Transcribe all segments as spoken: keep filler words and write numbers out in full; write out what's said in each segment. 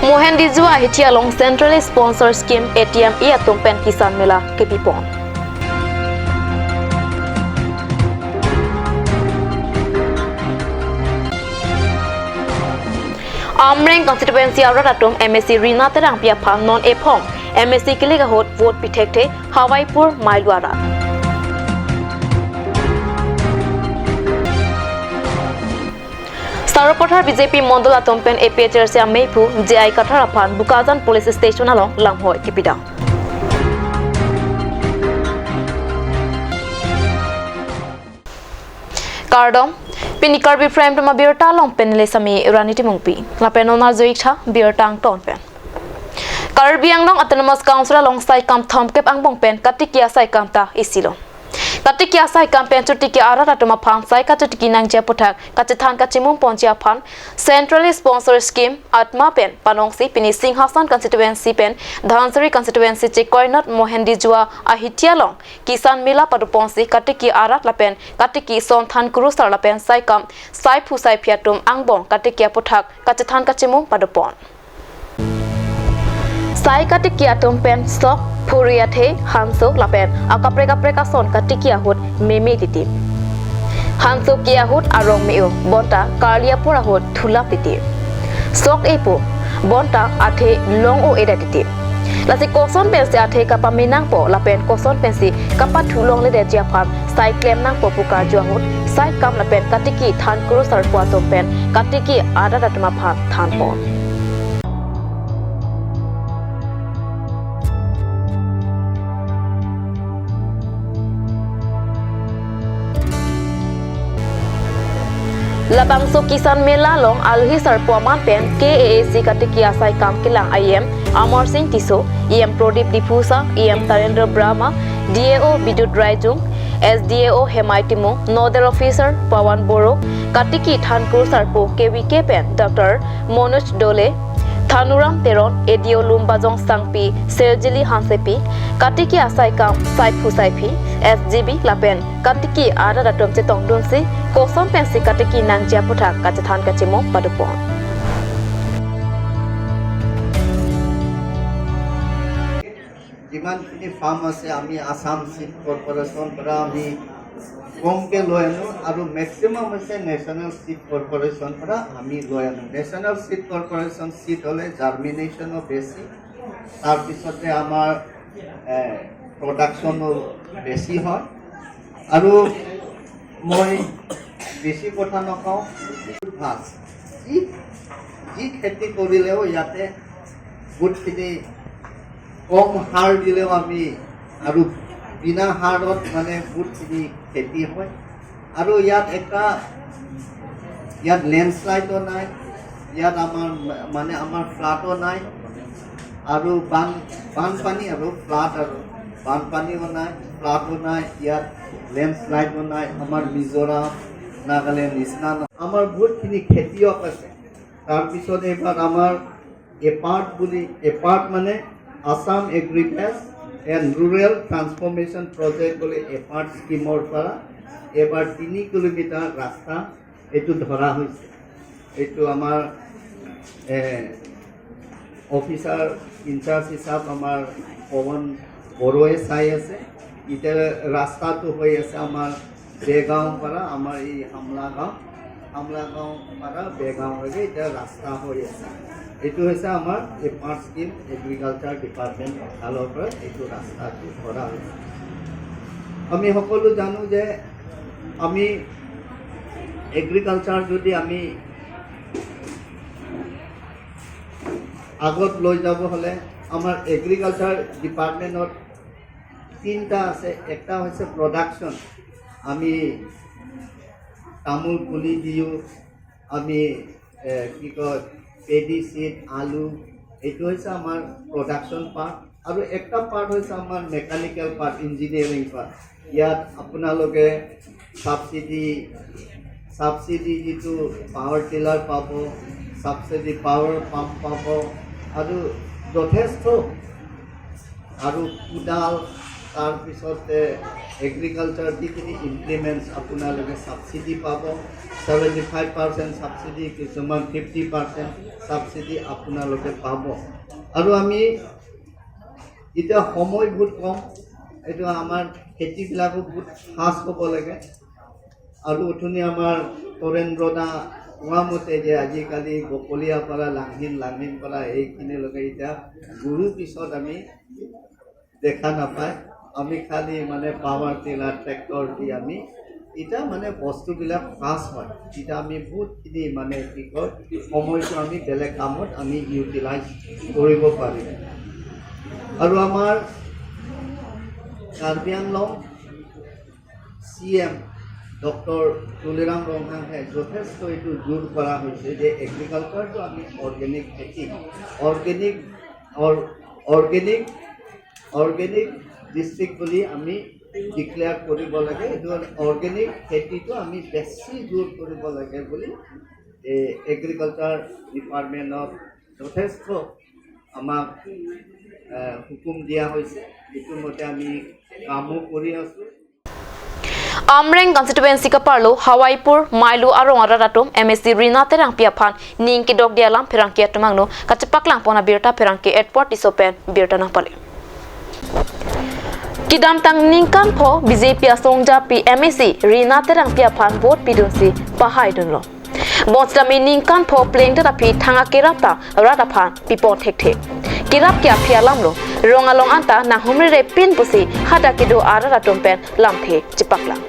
Mohendijua ahithi along Centrally Sponsored Scheme A T M E atum pen Kisan Mela kepipon. Amreng constituency arat atum M A C Rina Terangpi aphan non ephong M A C kilik ahut vote pithekthe Hawaipur Mailu arat. Sarupathar B J P mondol atum pen A P H L C ameiphu J I Kathar aphan Bokajan Police Station along lamhoi kepidam. Kardom, pini Karbi Prime Time abirta along pen le sami Rani Timungpi. Lapen non arjuik tha birta angton pen. Karbi Anglong Autonomous Council along saikam thomkep angbong pen katiki asaikam ta isilo. Katiki asaikam pen chotiki arat atum aphan sai kachotiki nangji aphuthak kachethan kachimum ponji aphan Centrally Sponsored Scheme ATMA pen panongsi pini Singhason constituency pen Dhansiri constituency chekoinot Mohendijua ahithi along Kisan Mela padoponsi katiki arat lapen katiki son than kurusar lapen saikam saiphu saiphi atum angbong katiki aphuthak kachethan kachimum padopon. Sai katiki atum pen sok, phuri athe, hanso lapen akaprek kaprek ason katiki ahut meme titi. Hanso ke ahut arong me-o, bonta karli apor ahut thulap titi. Sok epo, bonta athe long-o-edet titi. Lasi koson pensi athe kapamenangpo lapen koson pensi kapathu longledetji aphan sai klem nangpo pu karju ahut saikam lapen katiki than kurusarpo atum pen katiki arat atum aphan thanpon. Labangso Kisan Mela along alohi sarpo aman pen K A A C katiki asaikam kelang E M Amar Singh Tisso, E M Pradip Diphusa, E M Tarendra Brahma, D A O Bidut Raijung, S D A O Hemai Timung, Nodal Officer Pawan Boro, katiki than kurusarpo K V K pen Doctor Manoj Dole, Thanuram Teron, A D O Lumbajong Sangpi, Serjili Hansepi, katiki asaikam saiphu saiphi, S G B lapen katiki arat atum chetongdunsi koson pensi katiki nangji aphuthak kachethan kachimum padopon. যিমানখিনি ফাৰ্ম আছে, আমি আছাম চিড কৰ্পৰেশ্যনৰ পৰা আমি কমকে লৈ আনো আৰু মেক্সিমাম হৈছে নেশ্যনেল চিড কৰ্পৰেশ্যনৰ পৰা আমি লৈ আনো। নেশ্যনেল চিড কৰ্পৰেশ্যন চিড হ'লে জাৰ্মিনেশ্যনো বেছি, তাৰপিছতে আমাৰ, এ, প্ৰডাকশ্যনো বেছি হয়। আৰু মই বেছি কথা নকওঁ, বহুত ভাল। যি, যি খেতি কৰিলেও ইয়াতে বহুতখিনি কম সাৰ দিলেও আমি আৰু বিনা সাৰত মানে বহুতখিনি খেতি হয়। আৰু ইয়াত এটা, ইয়াত লেণ্ডশ্লাইডো নাই, ইয়াত আমাৰ মা-, মানে আমাৰ ফ্লাডো নাই। আৰু বান-, বানপানী আৰু ফ্লাড আৰু বানপানীও নাই, ফ্লাডো নাই, ইয়াত লেণ্ডশ্লাইডো নাই। আমাৰ মিজোৰাম, নাগালেণ্ড নিচিনা নহয়। আমাৰ বহুতখিনি খেতিয়ক আছে। তাৰপিছত এইবাৰ আমাৰ এপাৰ্ট বুলি, এপাৰ্ট মানে Assam agriculture and rural transformation project বুলি এপাৰ্ট স্কিমৰ পৰা এইবাৰ তিনি কিলোমিটাৰ ৰাস্তা এইটো ধৰা হৈছে। এইটো আমাৰ, এ, অফিচাৰ ইনচাৰ্জ হিচাপ আমাৰ পৱন বড়োৱে চাই আছে। এতিয়া ৰাস্তাটো হৈ আছে আমাৰ বেগাঁও পৰা আমাৰ এই হামলা গাঁও, হামলা গাঁও পৰা বেগাঁও হৈ এতিয়া ৰাস্তা হৈ আছে। এইটো হৈছে আমাৰ এপাৰ্ট স্কিম এগ্ৰিকালচাৰ ডিপাৰ্টমেণ্ট ফালৰ পৰা এইটো ৰাস্তাটো কৰা হৈছে। আমি সকলো জানো যে আমি এগ্ৰিকালচাৰ যদি আমি আগত লৈ যাব হ'লে আমাৰ এগ্ৰিকালচাৰ ডিপাৰ্টমেণ্টত তিনিটা আছে। একটা হৈছে প্ৰডাকশ্যন, আমি তামোল পুলি দিওঁ, আমি, এ, কি কয়, পেডি চিড, আলু, এইটো হৈছে আমাৰ প্ৰডাকশ্যন পাৰ্ট। আৰু একটা পাৰ্ট হৈছে আমাৰ মেকানিকেল পাৰ্ট, ইঞ্জিনিয়াৰিং পাৰ্ট। ইয়াত আপোনালোকে ছাবচিডি, ছাবচিডি যিটো পাৱাৰ টিলাৰ পাব, ছাবচিডি পাৱাৰ পাম্প পাব, আৰু যথেষ্ট আৰু কোদাল, তাৰপিছতে এগ্ৰিকালচাৰ যিখিনি ইমপ্লিমেণ্টছ আপোনালোকে ছাবচিডি পাব, ছেভেণ্টি ফাইভ পাৰ্চেণ্ট ছাবচিডি, কিছুমান ফিফটি পাৰ্চেণ্ট ছাবচিডি আপোনালোকে পাব। আৰু আমি এতিয়া সময় বহুত কম, এইটো আমাৰ খেতিবিলাকো বহুত ফাষ্ট হ'ব লাগে। আৰু উঠনি আমাৰ তৰেন্দ্ৰ দা কোৱা মতে যে আজিকালি বকলীয়া পৰা লাংহিন, লাংহিন পৰা এইখিনিলৈকে এতিয়া গৰু পিছত আমি দেখা নাপায়। আমি খালি মানে পাৱাৰ টিলাৰ ট্ৰেক্টৰ দি আমি এতিয়া মানে বস্তুবিলাক ফাষ্ট হয়। এতিয়া আমি বহুতখিনি মানে কি কয় সময়টো আমি বেলেগ কামত আমি ইউটিলাইজ কৰিব পাৰিম। আৰু আমাৰ Karbi Anglong C M doctor Tuliram ৰংহাঙে যথেষ্ট এইটো জোৰ কৰা হৈছে যে এগ্ৰিকালচাৰটো আমি অৰ্গেনিক খেতি, অৰ্গেনিক, অৰ্গেনিক, অৰ্গেনিক ডিষ্ট্ৰিক্ট বুলি আমি ডিক্লেয়াৰ কৰিব লাগে। এইটো অৰ্গেনিক খেতিটো আমি বেছি জোৰ কৰিব লাগে বুলি এই এগ্ৰিকালচাৰ ডিপাৰ্টমেণ্টত যথেষ্ট আমাক এ, হুকুম দিয়া হৈছে। ইতিমধ্যে আমি কামো কৰি আছোঁ। Amreng constituency kaparlo Hawaipur Mailu arong arat atum M A C Rina Terangpi aphan ning kedokde alam pherangke atum angno kachepaklang pon abirta pherangke Edward Tisso pen birta nangpale. Kedamtang ningkan pho B J P asongjapi M A C Rina Terangpi aphan vote pidunsi pahaidunlo. Bonsitame ningkan pho plengdet aphi thang akerap ta rat aphan pipon thekthe. Kerap ke aphi alamlo, rong along anta nanghumri repin pusi hadak kedo arat atum pen lamthe chepaklang.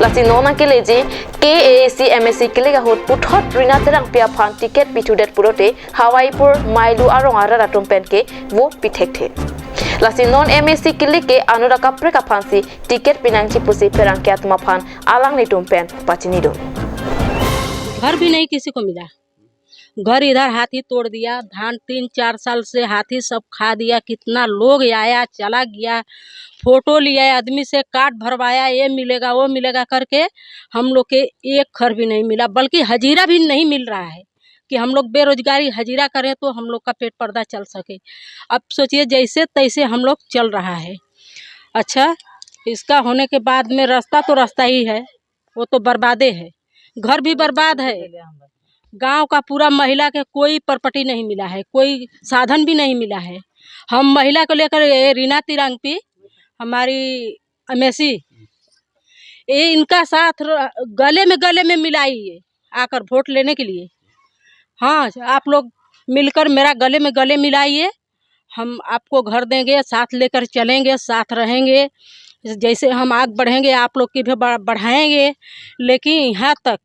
Lasi non nangkeleji K A A C M A C kilik ahut puthot Rina Terangpi aphan ticket pithudet pulote Hawaipur Mailu arong arat atum pen ke vote pithekthe. Lasi non M A C kilik ke anura kaprek aphansi ticket pinangji pusi pherangke atum aphan alanglitum pen pachinidun. घर भी नहीं किसी को मिला। घर इधर हाथी तोड़ दिया, धान तीन चार साल से हाथी सब खा दिया, कितना लोग आया चला गया, फोटो लिया आदमी से, कार्ड भरवाया, ये मिलेगा वो मिलेगा करके हम लोग के एक घर भी नहीं मिला, बल्कि हजीरा भी नहीं मिल रहा है कि हम लोग बेरोजगारी हजीरा करें तो हम लोग का पेट पर्दा चल सके। अब सोचिए जैसे तैसे हम लोग चल रहा है। अच्छा, इसका होने के बाद में रास्ता तो रास्ता ही है, वो तो बर्बादे है, घर भी बर्बाद है, गांव का पूरा महिला के कोई प्रॉपर्टी नहीं मिला है, कोई साधन भी नहीं मिला है। हम महिला को लेकर ये रीना तिरांगपी हमारी अमेसी, ये इनका साथ र-, गले में गले में मिलाई ये आकर वोट लेने के लिए। हाँ, आप लोग मिलकर मेरा गले में गले मिलाइए, हम आपको घर देंगे, साथ लेकर चलेंगे, साथ रहेंगे। जैसे हम आगे बढ़ेंगे, आप लोग की भी बढ़-, बढ़ाएंगे। लेकिन यहाँ तक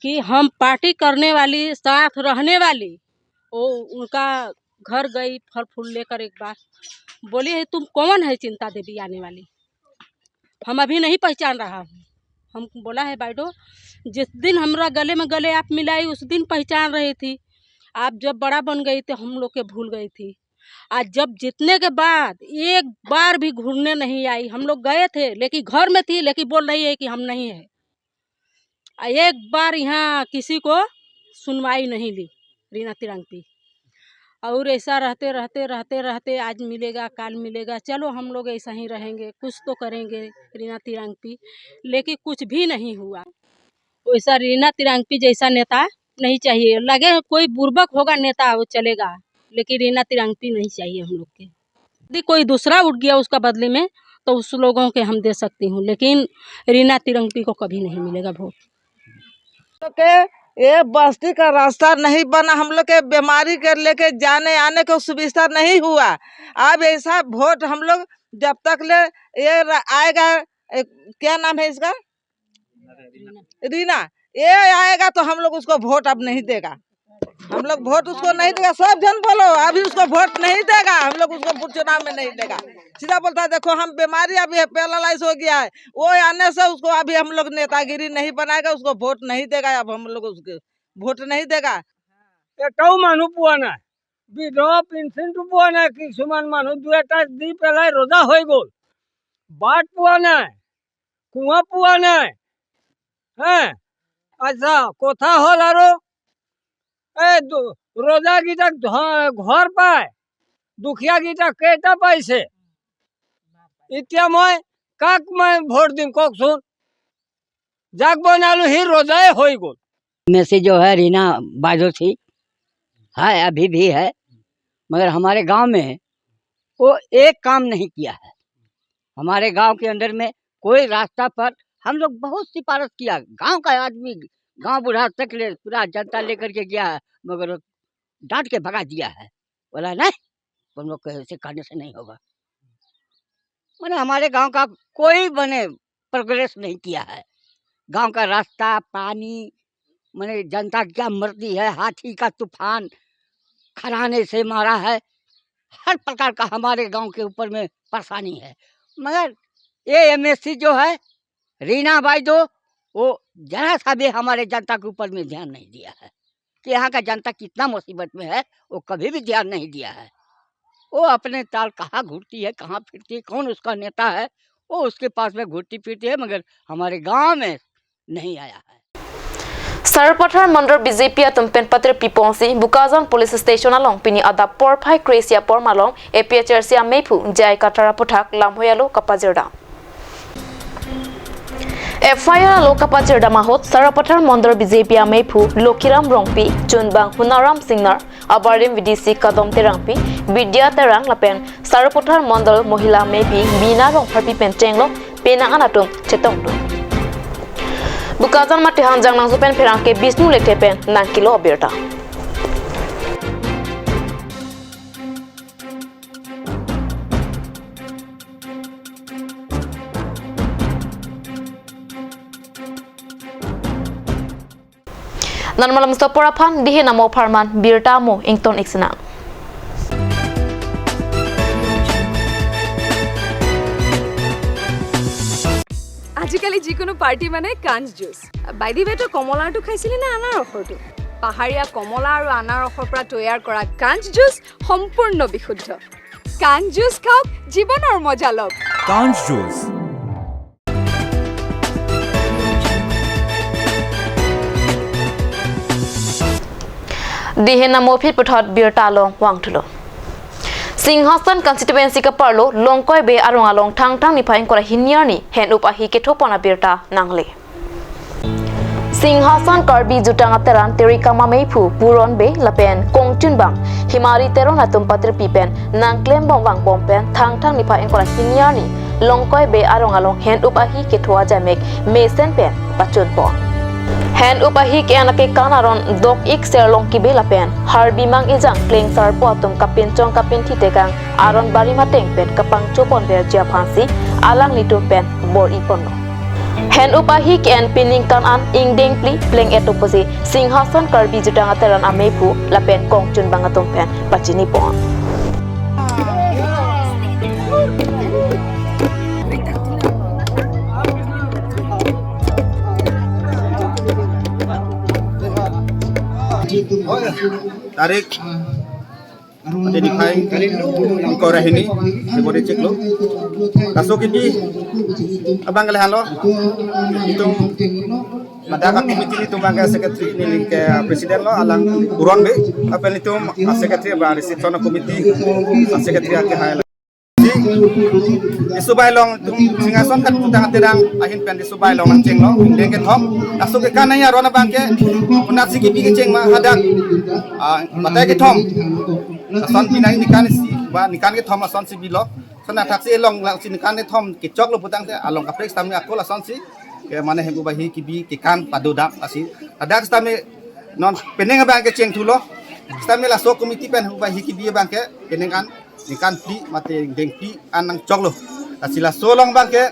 कि हम पार्टी करने वाली, साथ रहने वाली, वो उनका घर गई फल फूल लेकर एक बार, बोली है, "तुम कौन है चिंता देवी आने वाली? हम अभी नहीं पहचान रहा हूँ।" हम बोला है, "बाइडो, जिस दिन हमरा गले में गले आप मिलाई, उस दिन पहचान रही थी। आप जब बड़ा बन गई तो हम लोग के भूल गई थी। आज जब जीतने के बाद एक बार भी घूरने नहीं आई। हम लोग गए थे, लेकिन घर में थी, लेकिन बोल रही है कि हम नहीं है।" आ, एक बार यहाँ किसी को सुनवाई नहीं ली रीना तिरंगपी। और ऐसा रहते, रहते, रहते, रहते आज मिलेगा, काल मिलेगा, चलो हम लोग ऐसा ही रहेंगे, कुछ तो करेंगे रीना तिरंगपी, लेकिन कुछ भी नहीं हुआ। वैसा रीना तिरंगपी जैसा नेता नहीं चाहिए। लगे कोई बुर्बक होगा नेता, वो चलेगा, लेकिन रीना तिरंगपी नहीं चाहिए हम लोग के। यदि कोई दूसरा उठ गया उसका बदले में, तो उस लोगों के हम दे सकती हूँ, लेकिन रीना तिरंगपी को कभी नहीं मिलेगा वोट। तो के ये बस्ती का रास्ता नहीं बना, हम लोग के बीमारी के लेके जाने आने को सुविधा नहीं हुआ। अब ऐसा वोट हम लोग जब तक ले ये र-, आएगा, ए, क्या नाम है इसका? रीना, ये आएगा तो हम लोग उसको वोट अब नहीं देगा। हम लोग वोट उसको नहीं देगा। सब जन बोलो, अभी उसको वोट नहीं देगा, हम लोग उसको वोट चुनाव में नहीं देगा। सीधा बोलता है, "देखो, हम बीमारी अभी है, पैरालाइज हो गया है, वो आने से उसको अभी हम लोग नेतागिरी नहीं बनाएगा, उसको वोट नहीं देगा, अब हम लोग उसको वोट नहीं देगा।" এটাও মানুহ পোৱা নাই, বিধৱা পেঞ্চনটো পোৱা নাই। কিছুমান মানুহ দুই এটা দি পেলাই ৰজা হৈ গ'ল, বাট পোৱা নাই, কুঁৱা পোৱা নাই। হে, আচ্ছা, কথা হ'ল আৰু এই দু-, ৰজাকেইটাক ধ-, ঘৰ পায়, দুখীয়াকেইটাক কেইটা পাইছে? এতিয়া মই কাক মই ভোট দিম কওকচোন? যাক বনালো সি ৰজাই হৈ গ'ল। में से जो है रीना बाजो थी, है, अभी भी है, मगर हमारे गांव में वो एक काम नहीं किया है। हमारे गांव के अंदर में कोई रास्ता पर हम लोग बहुत सिफारिश किया, गांव का आदमी, गांव बूढ़ा तक ले, पूरा जनता लेकर के गया है, मगर डांट के भगा दिया है, बोला नहीं, तुम लोग के ऐसे करने से नहीं होगा। मैंने हमारे गांव का कोई मैंने प्रोग्रेस नहीं किया है। गांव का रास्ता, पानी, मैंने जनता क्या मरती है, हाथी का तूफान खराने से मारा है, हर प्रकार का हमारे गांव के ऊपर में परेशानी है। मगर ये एमएससी जो है रीना बाई दो, वो जरा सा भी हमारे जनता के ऊपर में ध्यान नहीं दिया है कि यहाँ का जनता कितना मुसीबत में है, वो कभी भी ध्यान नहीं दिया है। वो अपने ताल कहाँ घूरती है, कहाँ फिरती है, कौन उसका नेता है, वो उसके पास में घूरती फिरती है, मगर हमारे गांव में नहीं आया है। Sarupathar Mandal B J P atum pen patir piponsi Bokajan Police Station along pini adap porphai kre-isi apor malom A P H L C ameiphu J I Kathar aputhak lamhoi alo kapajirdam. F I R alo kapajirdam ahut Sarupathar Mandal B J P ameiphu Lokhiram Rongpi, chunbang Hunaram Singnar, abarim V D C Kadom Terangpi, Bidya Terang lapen Sarupathar Mandal Mohila Meipi Bina Rongpharpi pen chenglok penang an atum chetongdun. Bokajan mate Hanjang Nangso pen pherangke Bishnu Lekthe pen nangkelo abirta. Non malom stop apor aphan dihe namo apharman birta mo ington iksinang. আজিকালি যিকোনো পাৰ্টি মানে কাঞ্চ juice. By the ৱে, তই কমলাৰটো খাইছিলি নে আনাৰসৰটো? পাহাৰীয়া কমলা আৰু আনাৰসৰ পৰা তৈয়াৰ কৰা কাঞ্চ জুচ সম্পূৰ্ণ বিশুদ্ধ। কাঞ্চ জুচ খাওক, জীৱনৰ মজা লওক। কাঞ্চ juice. Dihe namo aphi puthot birta along vangthulo. Singhason constituency kaparlo Longkoi Bey arong along Thangthang niphai ingkoi ra hini arni hen-up ahi kethopon abirta nangle. Singhason Karbi Jutang Ateran Terikam ameiphu Puron Bey lapen kongchunbang Himari Teron atum patirpi pen nangklembom vangbom pen Thangthang niphai ingkoi ra hini arni Longkoi Bey arong along hen-up ahi ketho ajamek mesen pen pachunpon. Hen-up ahi ke-en akekan aron dok-ik Serlongki Bey lapen Harbimang Ejang Klengsarpo atum kapinchong kapinthi tekang aron barim ateng pen kapangchoponver ji aphansi alanglitum pen bor-iponlo. Hen-up ahi ke-en peningkan an ingdeng phli pleng-et apotsi Singhason Karbi Jutang Ateran ameiphu lapen kongchunbang atum pen pachinipon. Tarik mate niphai ingkoi ra hini, February chiklo. Laso kebi abang ke lahenlo, itum ladak committee itum abang ke secretary, neli ke president lo, alang Puron Bey, lapen itum secretary ba reception committee secretary ake hai. Disobai along itum Singhason Karbi Jutang Ateran ahin pen Disobai along nangchenglo, ingdeng kethom. Laso kekan aron abang ke, konatsi kebi kecheng ma hadak, ah, batai kethom. Lason pinang nikan isi, ba nikan kethom lasonsi bilo. Lason athaksi elong alongsi nikan kethom kechoklo putangte along kaprek sitame ako lasonsi ke mane hem-up ahi kebi kekan padodam asi. Hadak sitame non penang abang ke chengthulo. Sitame laso committee pen hem-up ahi kebi abang ke penang an nikan phli mate ingdeng phli an nangchoklo. Lasi laso along abang ke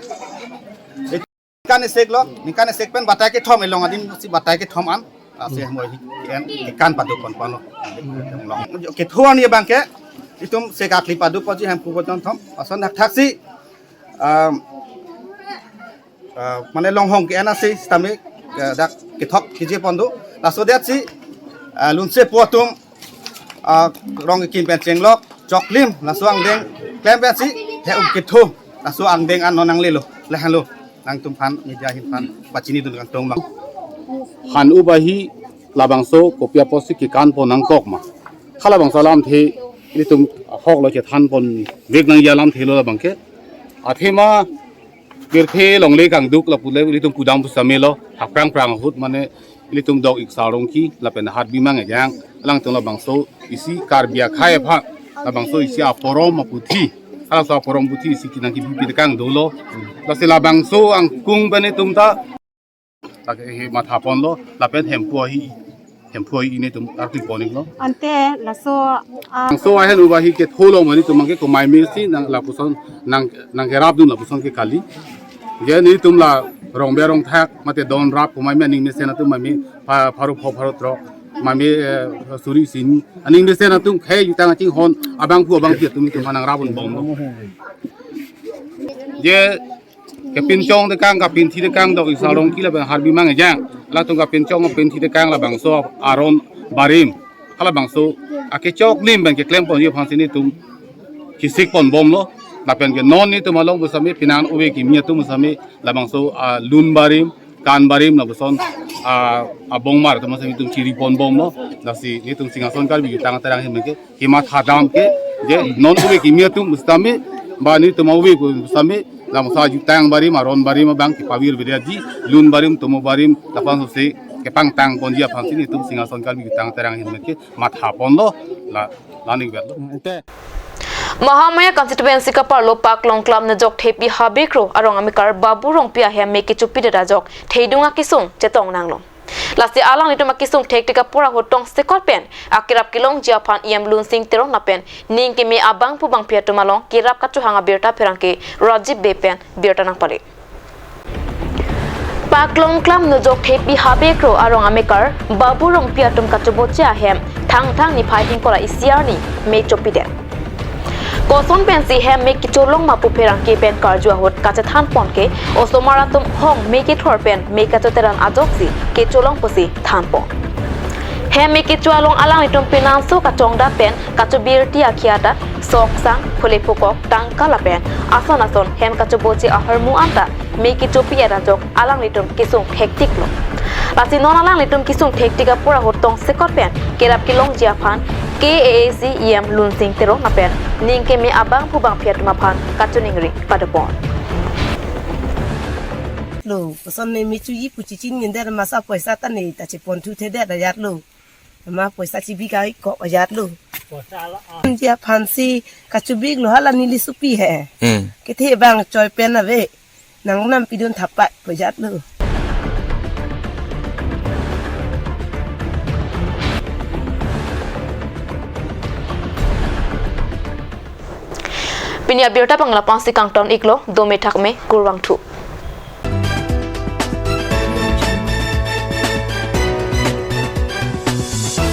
nikan isi lo, nikan isi pen batai kethom elong adim si batai kethom an, lasi hem-up ahi ke-en kekan padoponponlo. Ketho arni abang ke itum sekakli padoponji hemphu bojon thom, lason athaksi, um, ah, mane longhong ke-en asi sitame, eh, dak kethok kejepon do. Laso detsi, ah, lunsepo atum, ah, rong kekim pen chenglok, choklim, laso angdeng klem pensi, hem-up ketho, laso angdeng an non nanglelo, lahenlo, nangtumphan media ahin phan pachinidun kangtung abang. Hen-up ahi labangso kopi apotsi kekanpon nangkok ma. Halabangso alamthe ilitum ahok lo chethanponvek nangji alamthe lo labang ke. Athema pirthe longle kangduk lapu le ilitum pudam pusamelo, haprang prang ahut mane ilitum dok ik Sarongki lapen Harbimang ejang, alangtum labangso isi Karbi akhei aphan labangso isi aporom aputhi, alangso aporom puthi isi kinang kipi pi tekang dolo. Lasi labangso angkung pen itum ta lake he matha ponlo, lapen Hemphu ahi, Hemphu ahi ilitum arti ponik lo. Ante laso, ah, Bangso ahen ubahi ke tholo mani tum ke komai mesi nang lapuson nang, nang kerap dun lapuson ke kali. Je nelitum la rong berong thak mate don rap komai me aning mesen atum mami pha-, pharo pho pharo throk mami, eh, suri sini aning mesen atum khei jutang achinghon abangphu abangpi atum itum nang rap un bom lo. Je kepinchong tekang, kapinthi tekang dok ik Sarongki lapen Harbimang ejang. Latum kapinchong kapinthi tekang labangso aron barim, halabangso akechok lim pen keklem ponji aphansi nelitum kisik pon bom lo. Lapen ke non nelitum along pusame pinan ove kimi atum pusame labangso, ah, lun barim, kan barim lapuson, ah, abongmar atum pusame itum chiri pon bom lo. Lasi nelitum Singhason Karbi Jutang Terang ahin ke kematha dam ke, je non ove kimi atum pusame, ba nelitum ove pusame, labangso ajutang barim, aron barim abang kepavir vedaji, lun barim, tomo barim, lapuson si kepangtang ponji aphansi nelitum Singhason Karbi Jutang Terang ahin ke matha ponlo, la, laning vetlo. Mahamaya constituency kaparlo Paklong Klam Nejok Thepi Habe Kro arong amekar Babu Rongpi ahem me kechopidet ajok thedung akesung chetong nanglo. Lasi alanglitum akesung thektik apor ahut tongsekot pen akerap kelongji aphan E M Lunsing Teron lapen ning keme abangphu bangphi atum along kerap kachohang abirta pherangke Rajib Bey pen birta nangpale. Paklong Klam Nejok Thepi Habe Kro arong amekar Babu Rongpi atum kachoboche ahem Thangthang niphai ingkoi ra isi arni me chopidet. Koson pensi hem me kecholong ma pu pherangke pen karju ahut kachethan pon ke osomar atum hong me kethor pen me kachoteran ajoksi kecholong pusi than pon. Hem me kecho along alanglitum pinanso kachongdat pen kachobirti akhia ta sok sang, phule phukok, tangka lapen ason ason hem kachoboche ahormu anta me kechopi-et ajok alanglitum kesung thektik lo. Lasi non alanglitum kesung thektik apor ahut tongsekot pen kerap kelongji aphan K A A C E M Lunsing Teron lapen ning keme abangphu bangphi atum aphan kachiningri padopon. Lo, koson ne me choji pu chechiningri det, masa poisa ta ne ta cheponthu thedet ajat lo. Ma poisa chebi kai kok ajat lo. Poisa la, ah. Ji aphansi kachobik lo, hala neli sopi he. Hmm. Kethe bang choi pen ave. Nang nam pidun thapai pu ajat lo. Pini abirta abang la-ansi kangton iklo, dome thakme, kurvangthu.